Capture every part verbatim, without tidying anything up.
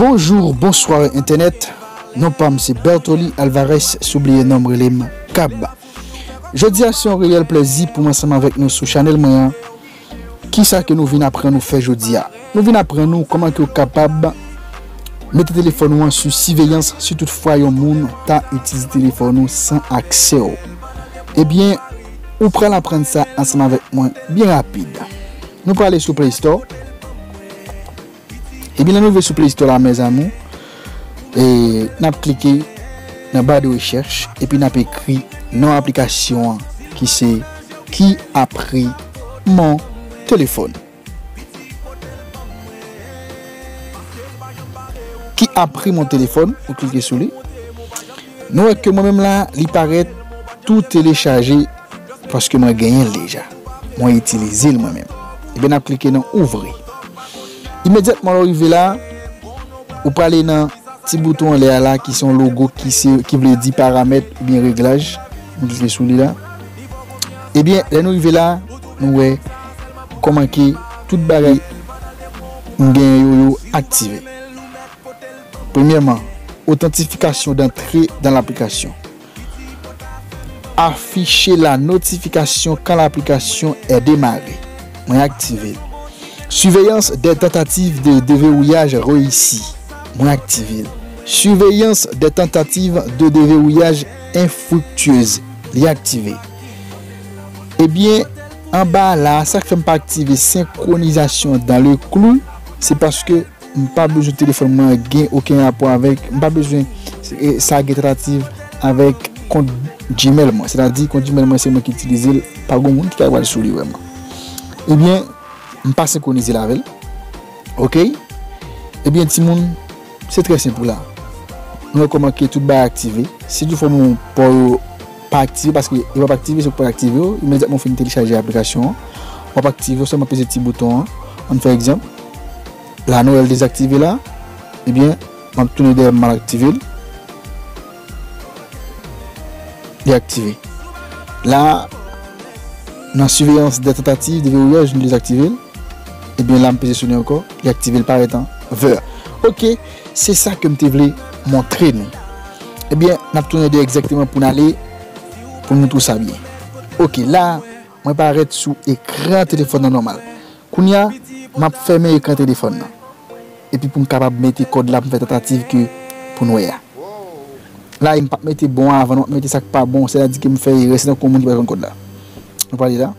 Bonjou, bonswa entènèt. Non pa m se Bertoli Alvarez, si w bliye non m rele m Kab. Jodi a se yon reyèl plèzi pou m ansanm avèk nou sou chanèl mwen an. Kisa ke nou vin aprann ou fè jodi a? Nou vin aprann ou kòman ke w kapab mete telefòn ou an sou siveyans si toutfwa yon moun ta itilize telefòn ou san aksè w. Ebyen, ou pral aprann sa ansanm avèk mwen byen rapid. Nou prale sou Play Store. Ebyen, lè nou rive sou Play Store la, mes amours, e, n ap klike nan ba de rechèch, epi n ap ekri non aplikasyon an, ki se Qui a pris mon téléphone? Qui a pris mon téléphone? Ou klike sou li. Nou wè ke mwen menm la, li parèt tou telechaje paske mwen genyen l deja. Mwen itilize l mwen menm. Ebyen, n ap klike nan ouvri. Imedyatman lè w rive la, ou prale nan ti bouton anlè a la ki se yon logo ki se, ki vle di paramèt oubyen reglaj. Nou klike sou li la. Ebyen, lè nou rive la, nou wè kòman ke tout bagay m genyen yo, yo aktive. Premyèman, authentification d'entrée dans l'application. Afficher la notification quand l'application est démarrée. Mwen aktive l. Surveillance des tentatives de déverrouillage réussi. Mwen aktive l. Surveillance des tentatives de déverrouillage infructueuse. Li aktive. Ebyen, anba a la, sa k fè m pa aktive synchronisation dans le clou, se paske m pa bezwen telefòn mwen gen okenn rapò avèk, m pa bezwen, e, sa gen tantativ avèk kont Gmail mwen. Sètadi, kont Gmail mwen, se mwen ki itilize l, pa gen moun ki ka pral sou li vrèman. Ebyen, m pa senkwonize l avè l. Oke? Ebyen, timoun, se trè senp la. Nou wè kòman ke tout bagay aktive. Si toutfwa moun pa yo pa aktive, paske yo p ap aktive, se pou aktive yo, imedyatman w fin telechaje aplikasyon an, w ap aktive yo, sèlman peze ti bouton an. Ann fè egzanp. La, nou wè l dezaktive la. Ebyen, m ap tounen dèyè m, m al aktive l. Li aktive. La, nan surveillance des tentatives de verrouillage, nou dezaktive l. Ebyen, la, m peze sou li ankò. Li aktive, l parèt an vè. Oke, se sa ke m te vle montre nou. Ebyen, n ap tounen dèyè egzakteman pou n ale, pou n montre w sa byen. Oke, la, mwen parèt sou ekran telefòn nan nòmal. Kounye a, m ap fèmen ekran telefòn nan. Epi pou m kapab mete kòd la pou m fè tantativ ke pou n wè a. La, m p ap mete bon avan, non, m ap mete sa k pa bon, sètadi ke m fè erè, se tankou yon moun ki pa konn kòd la. Nou prale la.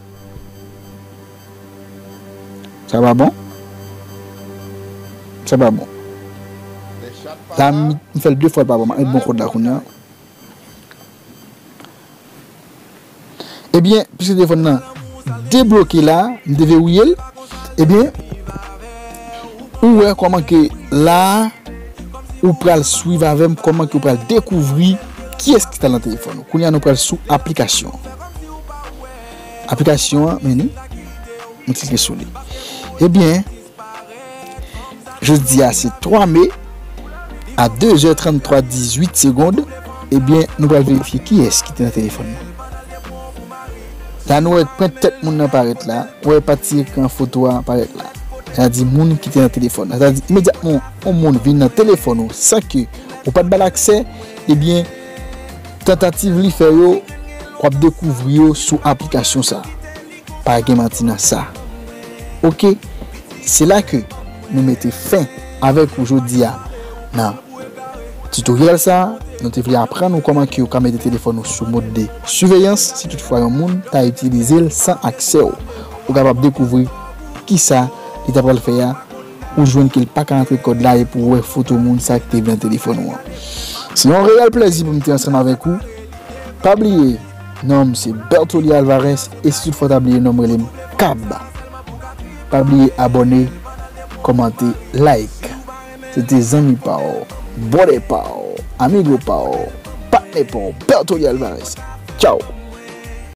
Sa pa bon? Sa pa bon. La, m, m fè l de fwa, l pa bon. M ap met bon kòd la kounye a. Ebyen, piske telefòn nan debloke la, m deverouye l, ebyen, ou wè kòman ke la, ou pral swiv avè m, kòman ke ou pral dekouvri kiyès ki ta nan telefòn ou. Kounye a, nou pral sou aplikasyon. Aplikasyon an, men ni, nou klike sou li. Ebyen, jodi a se twa me, a de zè tranntwa dizuit segonn, ebyen, nou pral verifye kiyès ki te nan telefòn nan. La, nou wè pwent tèt moun nan parèt la, ou wè pati ekran foto a parèt la. Sa di moun ki te nan telefòn nan. Sa di, imedyatman yon moun vin nan telefòn ou san ke ou pa t ba l aksè, ebyen, tantativ li fè yo, w ap dekouvri yo sou aplikasyon sa a. Pa gen manti nan sa. Oke, se la ke nou mete fen avèk ou jodi a nan titoryèl sa a. Nou te vle aprann ou kòman ke ou ka mete telefòn ou sou mòd de siveyans si toutfwa yon moun ta itilize l san aksè w. Ou kapab dekouvri kisa li ta pral fè a, ou jwenn ke l pa ka antre kòd la epi w wè foto moun sa ki te vin nan telefòn ou an. Se yon reyèl plèzi pou m te ansanm avèk ou. Pa bliye, non m se Bertoli Alvarez, e si toutfwa w ta bliye non m, rele m Kab. Pa bliye abòne, kòmante, like. Se te zanmi pa w, brother pa w, amigo pa w, patnè pa w, Bertoli Alvarez. Tchaw!